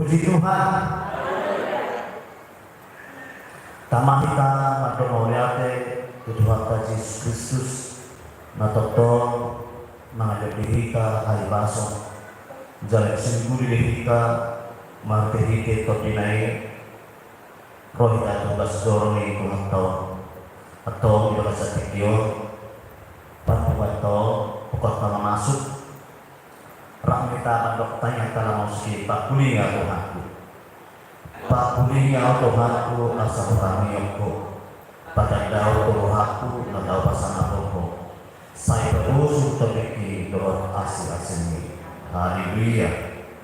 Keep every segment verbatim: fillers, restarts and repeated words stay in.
Puji Tuhan. Tama hita mandok mauliate tu Tuhanta Jesus Kristus, na tongtong mangajari hita hahipason, jala singguli di hita marhitehite Tondina i, ro hita tu bagas joro ni Tuhanta on. Antong di bagasan tingki on, parpunguanta on, pokokna na masuk, rap ma hita mandok tangiang na mauliate. Pampulingi Ho Tuhanku. Pampulingi Ho Tuhanku, asa hutangiangku. Patanda Ho tu rohangku na tau pasangapon Ho. Sai paboa hu tondingki dohot asi-asimi. Haleluya.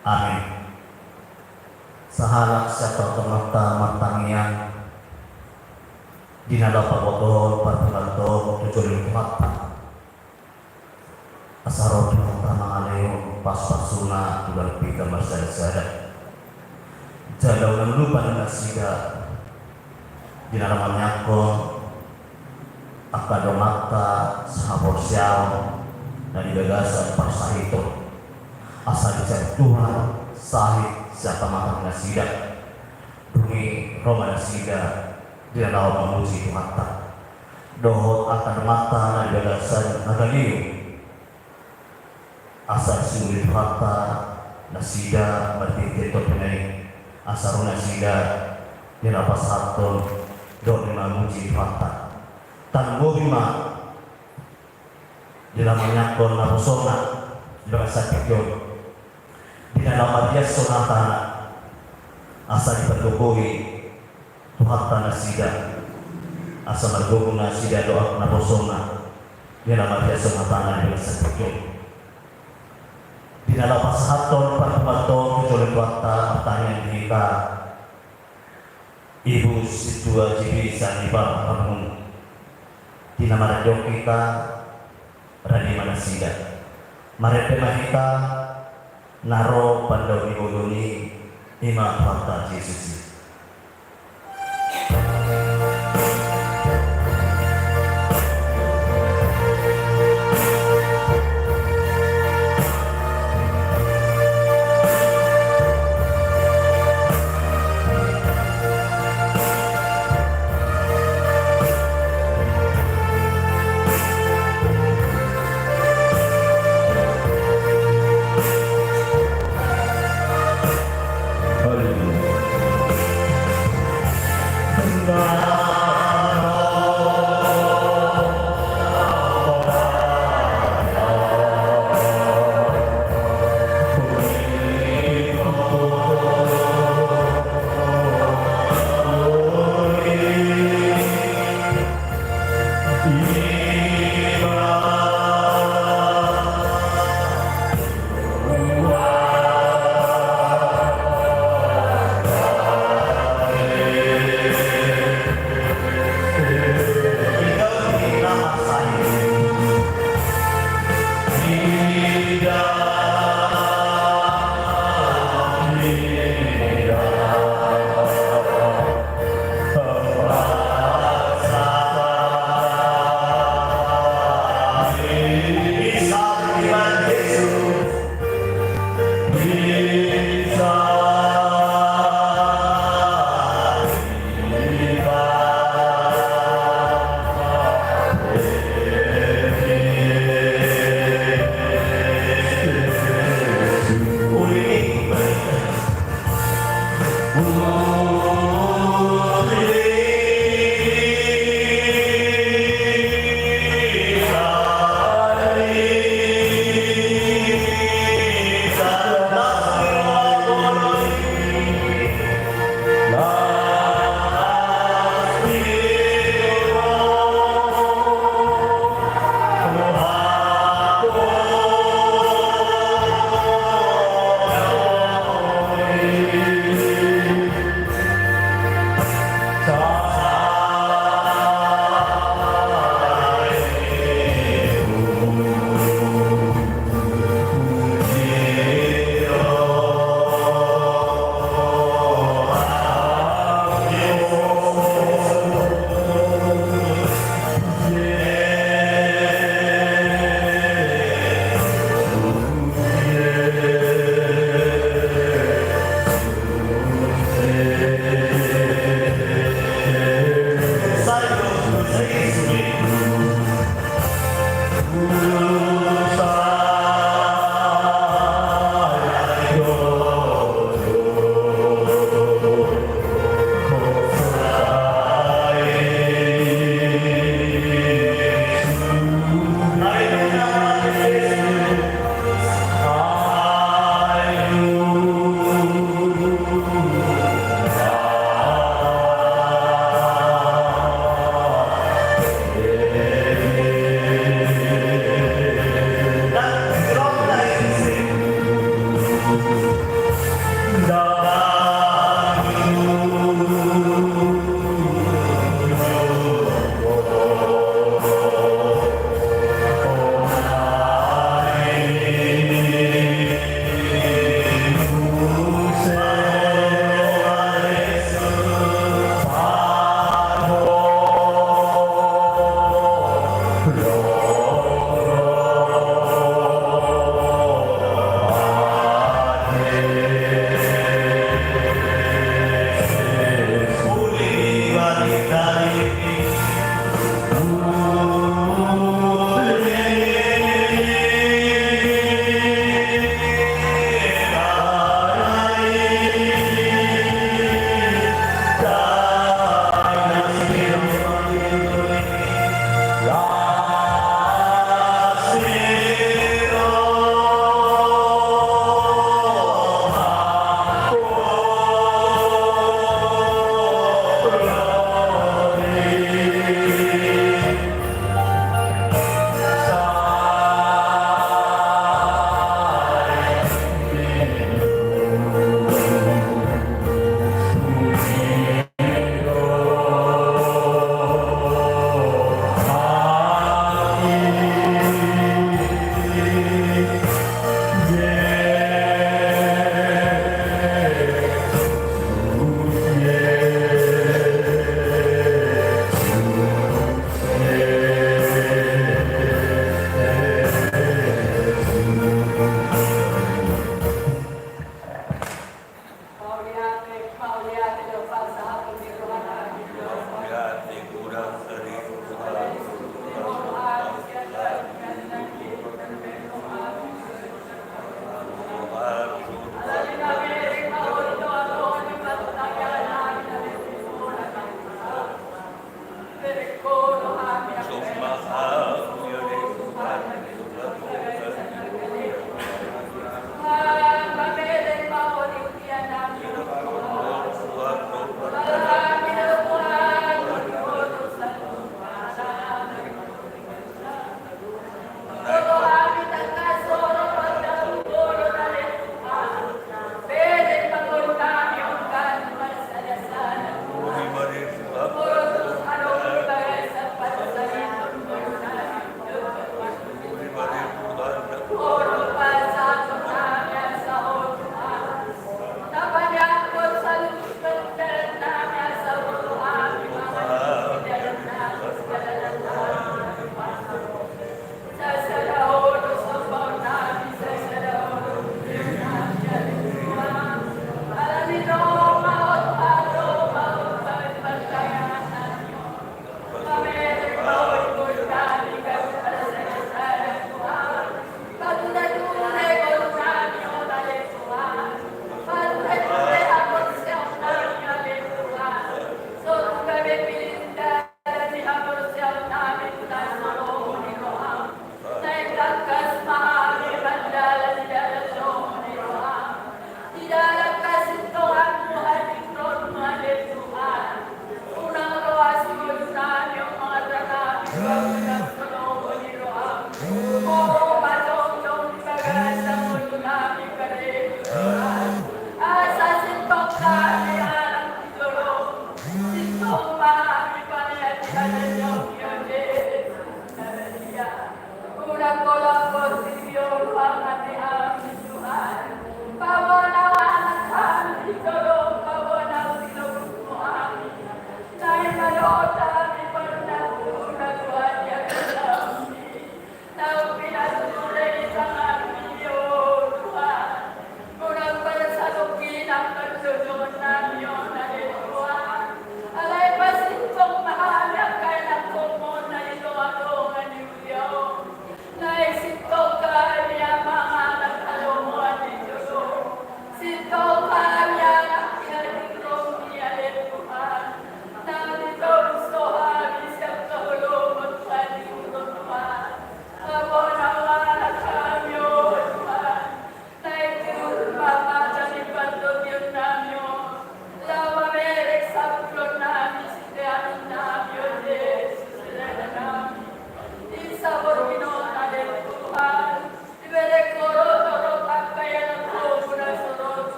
Amin. Sahalak sian tongtonganta martangiang, di na laho pabotohon parpunguanta on tu jolo ni Tuhanta. Asa ro Tuhanta mangalehon pasu-pasuna tu hita marsada-sada. Jala unang lupa nasida di na laho mangihuthon angka donganta sahaporseaon na di bagasan parsahiton. Asa dijangkon Tuhan sahit sian pamatang nasida. Dung i ro ma nasida di na laho mamuji Tuhanta. Dohot angka donganta na di bagasan na galiu. Asa singguli Tuhanta nasida marhitehite Tondina i. Asa ro nasida di na pasahathon dohot di na mamuji Tuhanta. Tarlumobi ma di na mangihuthon naposona di bagasan tingki on. Di na laho marhiashon hatana, asa dipargogoi Tuhanta nasida, asa margogo nasida dohot naposona, di na laho marhiashon hatana di bagasan tingki on. Di na laho pasahathon parpunguanta on tu jolo ni Tuhanta, martangiang di hita. Ibu Sintua J B Sanibar Parhun. Di na marende hita, rade ma nasida. Marende ma hita, na ro pandaon ni boru i, i ma Tuhanta Jesus i.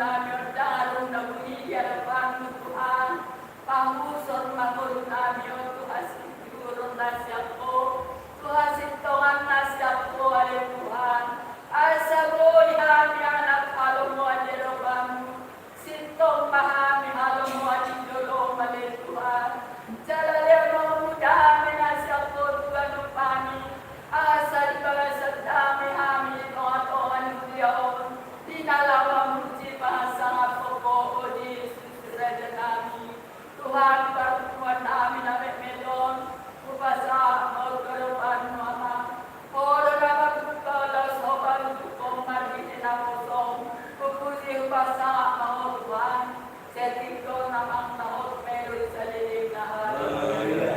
Nami on ndang adong na buni di adopanmu Tuhan. Pangusor ma ngolu nami on tu hasiuhuron na sian Ho, tu hasintongan na sian Ho ale Tuhan. Asa boi hami anak halomoan di adopanmu. Sintong ma hami halomoan di jolom ale Tuhan. Jala lehon ma dame na sian Ho tu ganup hami. Asa di bagasan dame hami di tongatonga ni huria on, di na laho mamuji pasahat Ho, o Jesus Raja nami. Tuhan, parhundulan nami na metmet on, hupasahat ma on tu adopanmu Ama. Ho do na mambuka, laos Ho panutuphon marhite naposom. Hupuji hupasahat ma Ho Tuhan, sian tingki on amang na hot ma i dohot saleleng ni ari. Haleluya.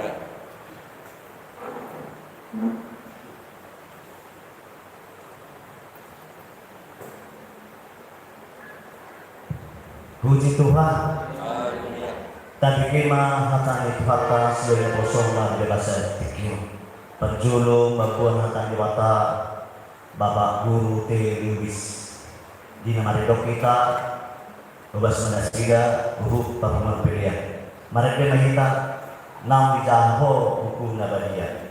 Puji Tuhan. Tadingke ma hata ni Tuhanta sian naposom na di bagasan tingki on. Parjolo mamboan hata ni Debata, Bapak Guru T. Lubis. Di na marende hita, hobas ma nasida huhut papunguan pelean. Marende ma hita, naung dijaha Ho hukum na badia.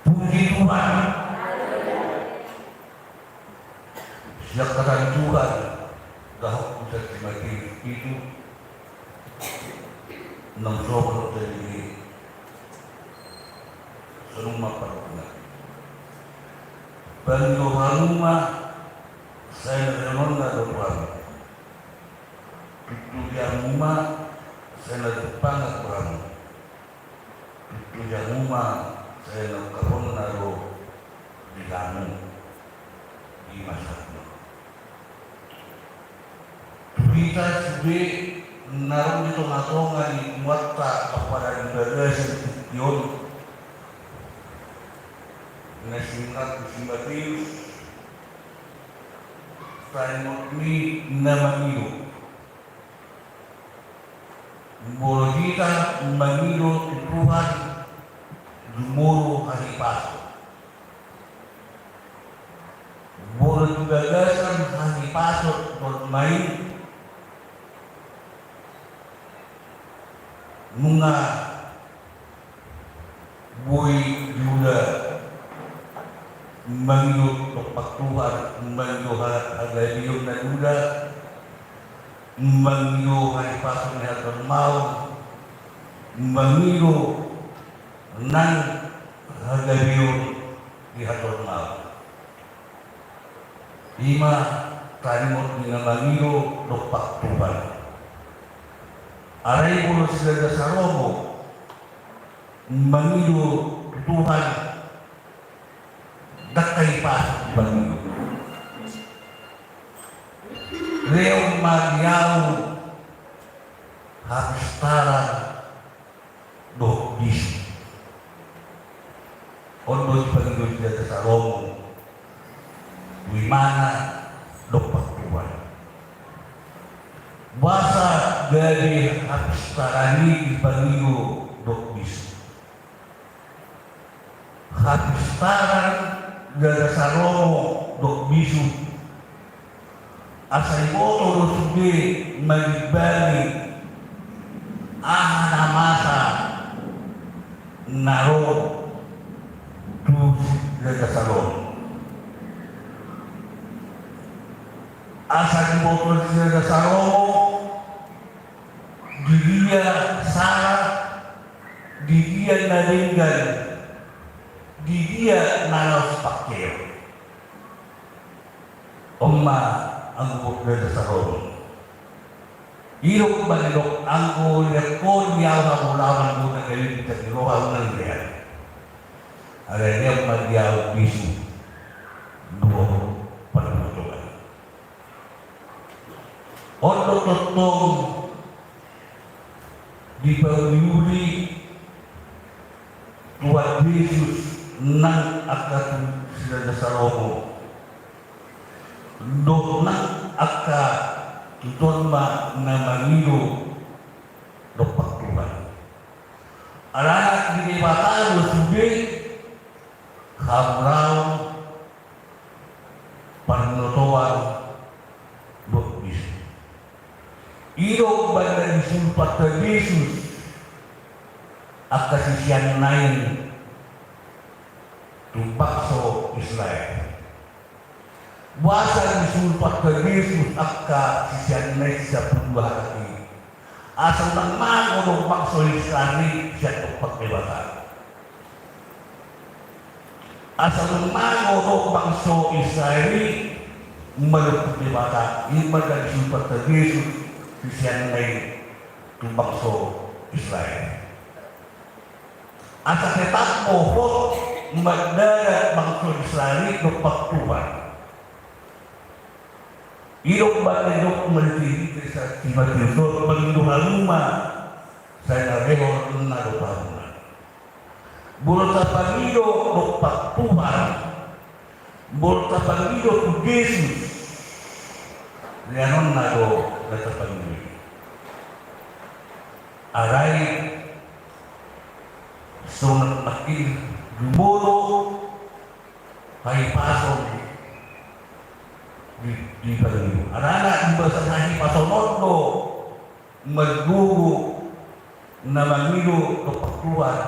Puji Tuhan. Sian hata ni Tuhan, dohot tu Santa Matius pitu, onom sogot tadi. Songon on ma parhata. Pangido hamu ma Sai na rianonna do tu hamu. Tutu di hamu ma sai na tumpangna tu hamu. Tutu di hamu ma sai na ungkaponna do di hamu. Ima sahatna. Tu hita sude na ro di tongatonga ni muatta apala di bagasan tingki on, na singaku si Mateus, taringot ni na mangido. Molo hita mangido tu Tuhan, jumolo hahipason. Molo di bagasan hahipason do main, nunga boi diula mangido dompak Tuhan, mangido ha-, hagabeon na niula, mangido hahipason ni hatuaon maon, mangido nang hagabeon di hatuaon maon. Ima taringot ni na mangido dompak Tuhan. Alai molo si Raja Salomo mangido tu Tuhan, ndang hahipason dipangido. Leon ma di ahu hapistaran dohot bisu. On do dipangido si Raja Salomo tu imana dompak Tuhan. Boasa gabe hapistaran i dipangido dohot bisu? Hapistaran Raja Salomo dohot bisu. Asa diboto do sude manimbangi aha na masa na ro tu si Raja Salomo. Asa diboto si Raja Salomo di dia sala, di dia na denggan, di dia na laos pangkeon. On ma anggo Raja Salomo. Idok ma didok anggo lean ho di ahu habolaon do na gabe di roha unang lean. Alai lean ma di ahu bisu dohot panumatuan. On do tongtong dipauliuli Tuhan Jesus nang angka tu si Raja Salomo dohot nang angka tu jolma na mangido dompak Tuhan. Alana di Debata do sude habolaon, panumatuan dohot bisu. Idok banda disulpanta Jesus angka siseanna i tu bangso Israel. Boasa disulpanta Jesus angka siseanna i sampulu dua halak i? Asa unang mago do bangso Israel i sian dompak Debata. Asa unang mago do bangso Israel i manompuk Debata, ima na disulpanta Jesus siseanna i tu bangso Israel. Asa tetap do hot mandara bangso Israel i dompak Tuhan. Idok ma didok marhite si Mateus on, mangido hamu ma sai na rihorna do hamuna. Molo tapangido dompak Tuhan, molo tapangido tu Jesus, leanonna do na tapangido i. Alai songon nangkin jumolo hahipason di, dipangido. Alana di bagasan hahipason on do margogo na mangido dompak Tuhan,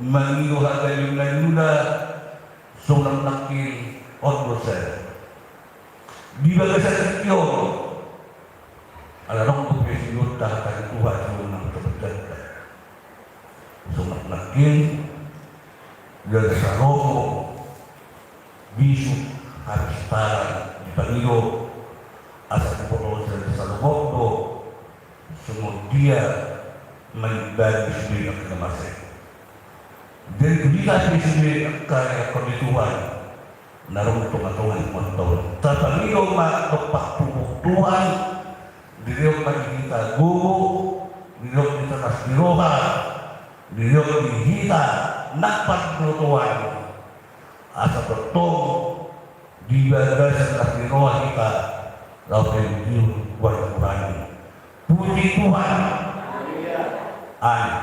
mangido hagabeon na niula, songon nangkin on do sada. Di bagasan tingki on, ala adong do pe sihata ni Tuhan, songon na tabaca. Songon nangkin, Raja Salomo, bisuk hapistaran dipangido Ia, mani bani sude angka na masa i. Jadi tu hita pe sude angka na diaturhon ni Tuhan na ro di tongatonga ni punguanta on. Tapangido ma dompak tu Tuhan, dilehon ma di hita gogo, dilehon di hita las ni roha, dilehon di hita nang pandotoan. Asa tongtong di bagasan las ni roha hita laho paihutihut goar ni Tuhan i. Puji Tuhan. Amin.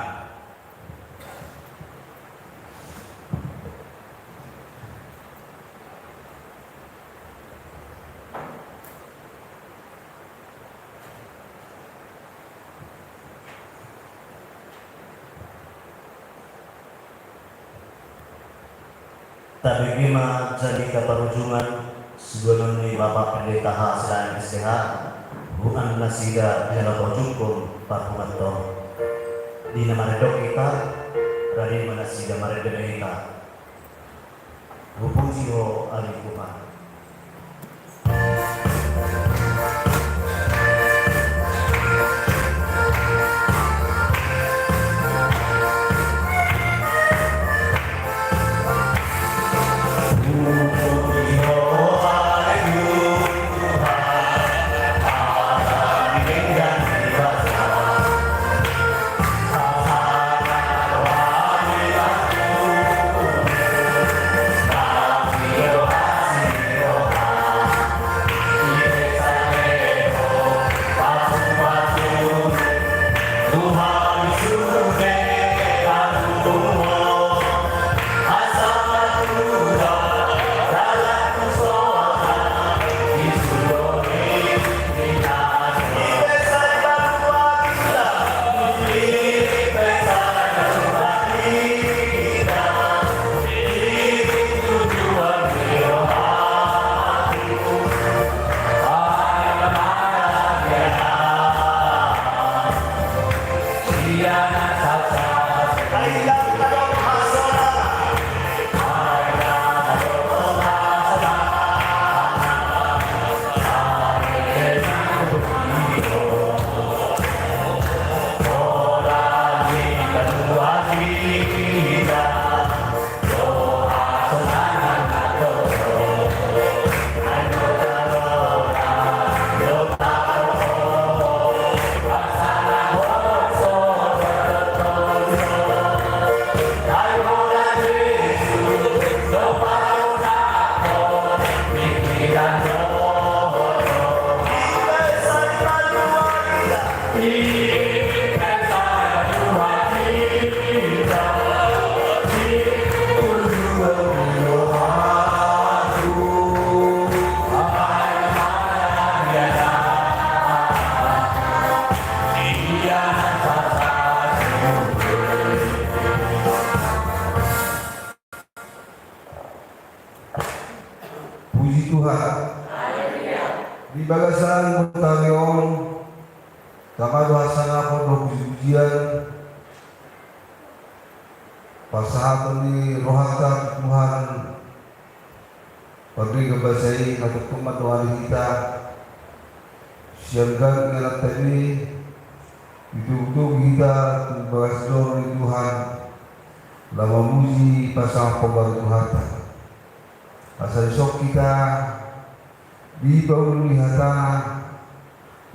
Tabege ma jamita parujungan sidohonon ni Bapak Pendeta H. Silaban S T H, boan nasida jala pajumpang parpunguanta on. Di na marende hita, rade ma nasida marende ma hita. Hupuji Ho ale Tuhan. Puji Tuhan. Di bagasan boru on, tama do hasangapon dohot pujipujian, pasahaton ni rohanta tu Tuhan, pardenggan basa i, na tongtong mandohani hita, sian ganup ingananta i, ditogutogu hita tu bagas joro ni Tuhan, laho mamuji pasahat pambaru Tuhanta. Asa dison hita, di paulu ni hatana,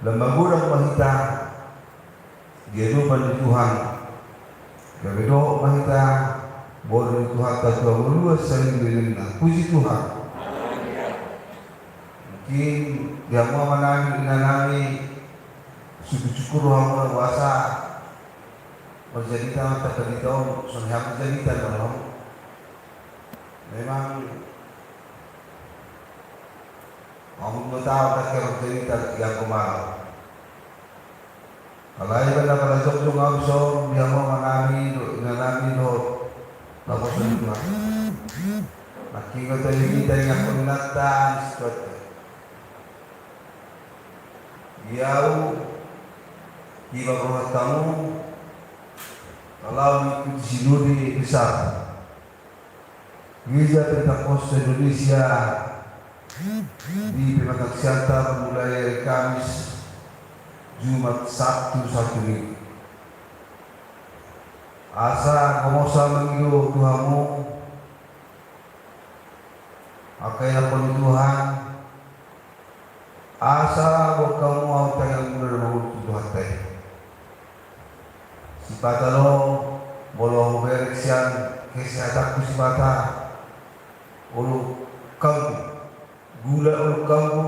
lam magodang ma hita, di adopan ni Tuhan, gabe dohot ma hita, boru ni Tuhanta tu hangoluan sahali nangkiningan. Puji Tuhan. Mungkin di hamu amanami, inanami, sungkun-sungkun rohamuna boasa marjarita ma tangkas di taon, songon i hamu marjarita ma rohamu. Memang, hamu do taon tangkas marjarita di angka malam. Alai baen na pala jongjong ahu dison, di hamu amanami dohot inanami dohot naposo ni Tuhan. Nangkin do tahe hita ingathon inanta ni situanta. Di ahu, di bagas rohanta hamu, laho mengikuti Sinode Besar Gereja Pentakosta Indonesia di pematang siantar, mulai ari Kamis, Jumat, Sabtu, Sabtu Minggu. Asa gomos au mangido tu hamu, angka inang ni Tuhan, asa boan hamu ahu tangiang muna na mangolu tu Tuhanta i. Sipata do, molo hubereng sian kesehatanku sipata, olo kangku, gula olo kangku,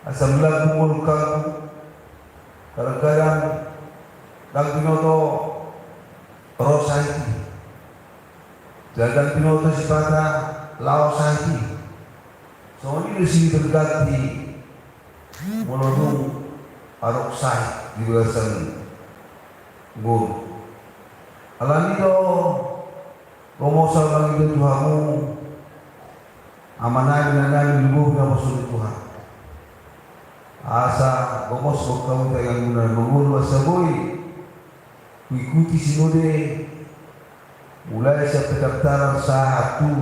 asam lambung olo kangku, kadang-kadang ndang binoto ro sahit i. Jala ndang binoto sipata laho sahit i. Songon i do si berganti molo dung adong sahit di bagasan ngolu. Alani do gomos au mangido tu hamu, amanami, inanami, lumobi naposo ni Tuhan. Asa gomos boan hamu tangiang muna na mangolu asa boi huikuti sinode, mulai sian pendaftaran sahat tu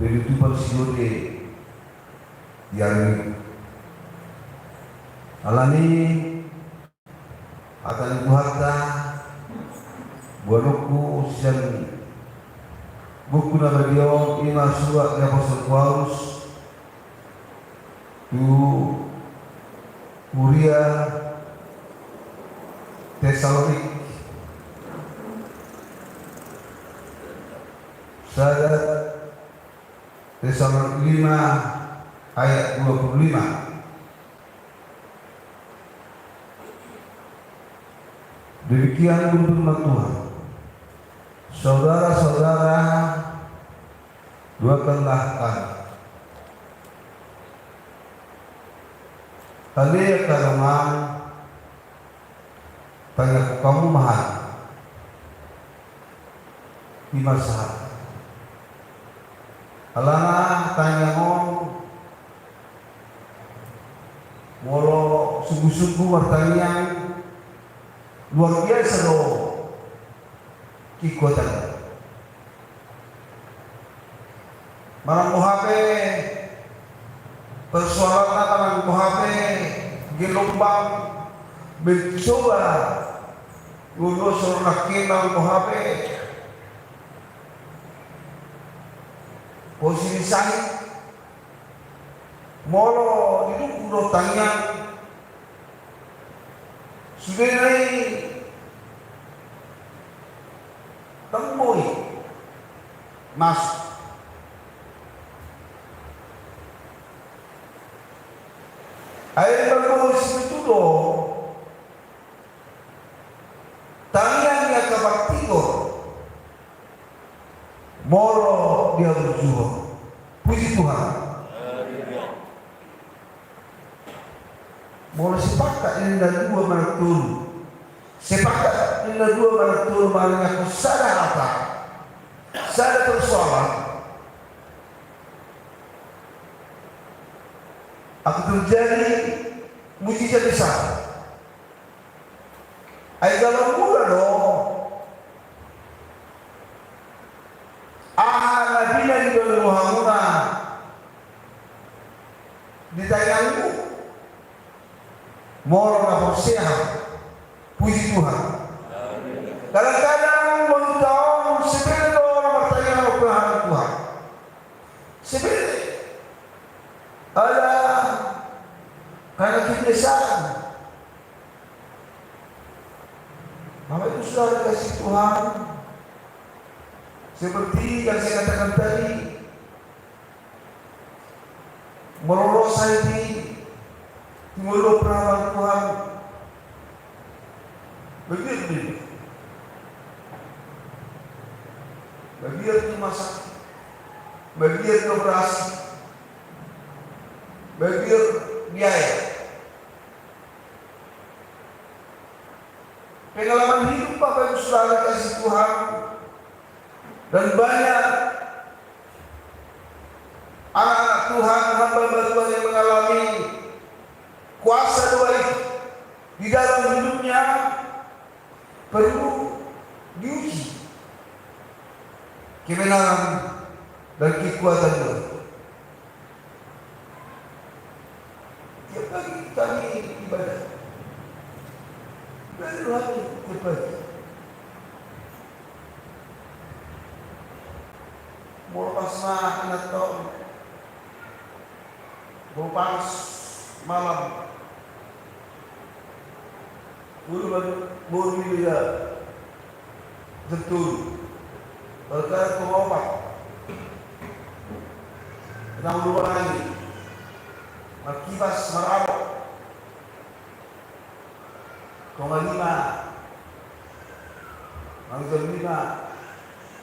penutupan sinode di ari Minggu. Alani hata ni Tuhanta, boanonku sian buku na badia on, i ma surat ni apostel Paulus tu huria Tesalonik. Sada Tesalonik lima ayat dua puluh lima. Demikian firman Tuhan. Saudara-saudara, doakanlah kami. Ale angka dongan, tangiangkon hamu ma hami. I ma sahat. Alana tangiang on, molo sungguh-sungguh martangiang, luar biasa do kekuatan. Manang boha pe persoalanna, manang boha pe gelombang mencoba ngolosor nangkin, manang boha pe posisi sahit, molo didungkon do tangiang, sudena i ndang boi masuk. Ai ndang boi situtu do tangiang ni angka partigor molo di haburjuhon. Puji Tuhan. Molo sepakat ninna dua manang tolu, sepakat ninna dua manang tolu manang sada hata, sada persoalan, akan terjadi mujizat besar. Ai jala mura do aha na binahen ni rohamuna di tangiangmu, molo na porsea. Puji Tuhan. Kadang-kadang molo taon sebene do na martangiang, Tuhan, Tuhan. Sebene. Ala, karena kebiasaan. Bapak Ibu Saudara kasih Tuhan, seperti yang saya katakan tadi, molo ro sahit i, timbo lo peramal Tuhan, bagian di, bagian rumah sakit, bagian operasi, bagian biaya. Pengalaman hidup Bapak Ibu Saudara kasih Tuhan, dan banyak anak-anak Tuhan, hamba-hamba Tuhan yang mengalami kuasa doa itu di dalam hidupnya, perlu diuji kebenaran dan kekuatan doa itu. Tiap pagi kami ibadah. Ibadah kami tiap pagi. Molo pas ma inanta on, molo pas malam, molo molo dia jam tolu, berkali tonga opat, nang ulu marangi, markipas marabok. Tonga lima, mangido lima,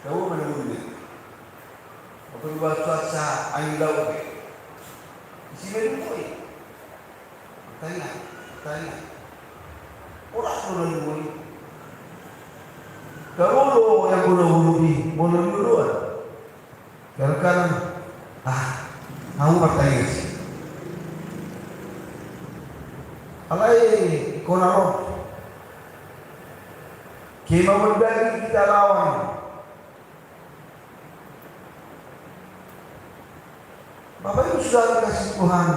tau mana ulu. Oto dua cuaca angin laut. Isi menu koi. Tanya, tanya. Orang mana ulu. Tau lo yang ulu ulu di, ulu ulu. Kadang-kadang, ah, hamu martangis. Alai, kona ro. Kemauan daging kita lawan. Bapak Ibu Saudara dikasihi Tuhan.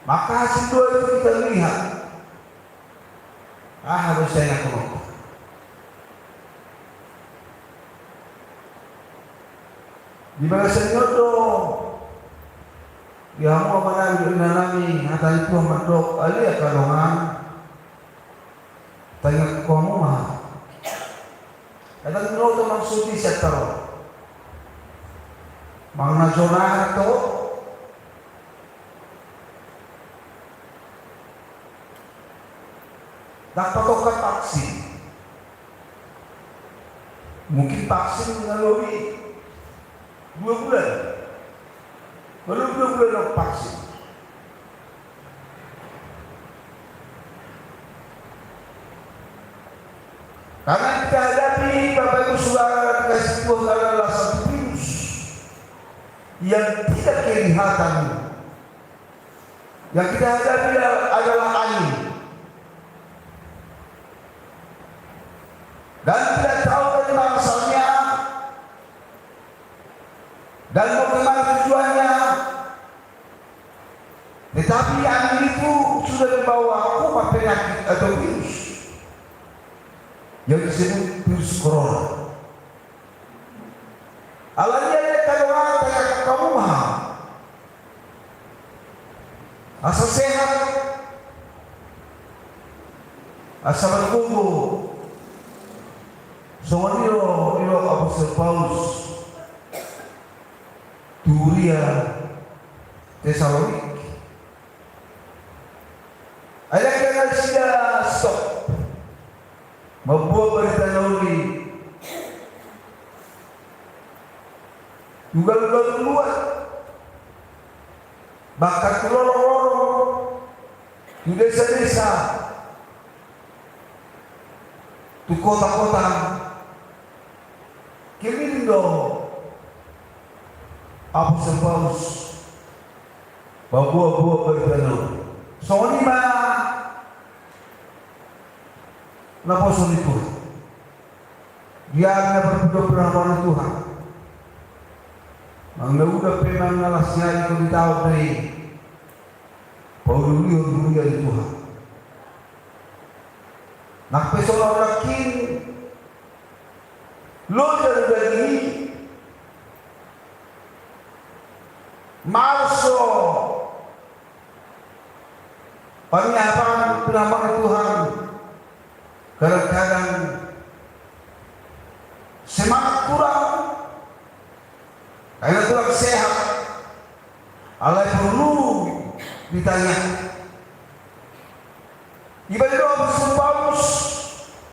Maka hasil doa itu kita lihat. Ah, harus saya ngaku. Di bagasan ni on do, di hamu amang nami, inang nami, hata ni Tuhan mandok, ale angka dongan, taingot hamu ma. Kadang do maksud i sian taro. Manang na jona to. Ndang patongka vaksin. Mungkin vaksin na lobi dua bulan. Baru dua bulan ndang vaksin. Karena kita hadapi, Bapak Ibu Saudara dikasihi Tuhan, adalah satu virus yang tidak kelihatan. Yang kita hadapi adalah angin. Dan tidak tahu dari mana asalnya dan bagaimana tujuannya. Tetapi angin itu sudah membawa kuman penyakit atau virus yang disebut virus corona. Alani i ale angka dongan, taingot hamu ma. Asa sehat. Asa margogo. Songon i do didok Apostel Paulus tu huria Tesalonik. Ai ndang hea nasida stop mamboan barita na uli. Tu ganup-ganup luat, bahkan tu lorong-lorong, tu desa-desa, tu kota-kota. Keliling do Apostel Paulus mamboan-boan barita na uli. Songon i ma naposo ni Tuhan. Dia na berdoa bersama Tuhan. Manang na uda pe manang na las ni ari, di taon na i, pauli-ulihon huria ni Tuhan. Nang pe songon nangkin, loja do daging i, mars do pangiapan, pinamar Tuhan. Kadang-kadang semangat kurang, karena kurang sehat. Alai porlu ditanya,